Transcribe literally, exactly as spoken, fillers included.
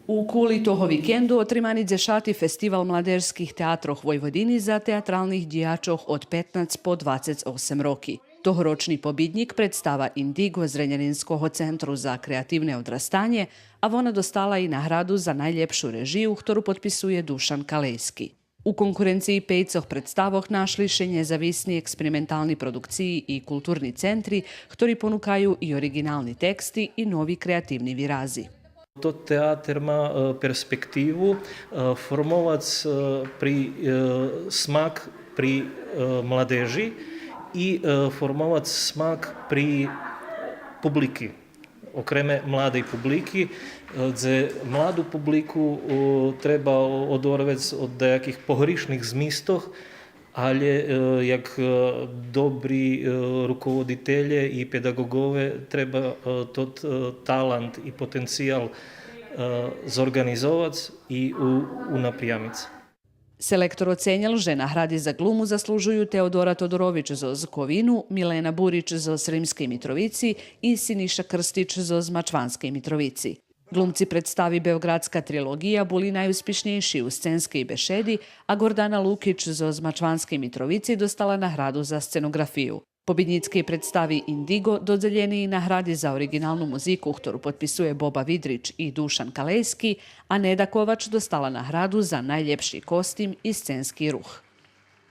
У Кули того викенду отримани дзешати Фестивал младежских театрох Войводини за театралних дїячох од петнац по двацец осем роки. Тогорочни побиднїк представа Индиґо Зренянинского центру за креативне одрастанє, а вона достала и награду за найлєпшу режию, хтору подписує Душан Калейски. У конкуренциї пейцох представох нашли ше нєзависни експериментални продукциї и културни центри, хтори понукаю и ориґинални тексти и нови креативни вирази. Тот театер ма, е, перспективу, е, формовац, е, при, е, смак при, е, младежи и, е, формовац смак при публики. Окреме младей публики, е, дзе младу публику, о, треба о-, одорвац од даяких погришних змистох, алє, е, як, е, добри, е, руководителє и педаґоґове треба, е, тот, е, талант и потенциял, е, зорґанизовац и у-, унапрямиц. Селектор оценєл же награди за ґлуму заслужую Теодора Тодорович зоз Ковину, Милена Бурич зоз Сримскей Митровици и Синиша Крстич зоз Мачванскей Митровици. Ґлумци представи Беоґрадска трилоґия були найуспишнєйши у сценскей бешеди, а Ґордана Лукич зоз Мачванскей Митровици достала награду за сценоґрафию. Побиднїцкей представи Индиґо додзелєни и награди за ориґиналну музику, хтору подписує Боба Видрич и Душан Калейски, а Неда Ковач достала награду за найлєпши костим и сценски рух.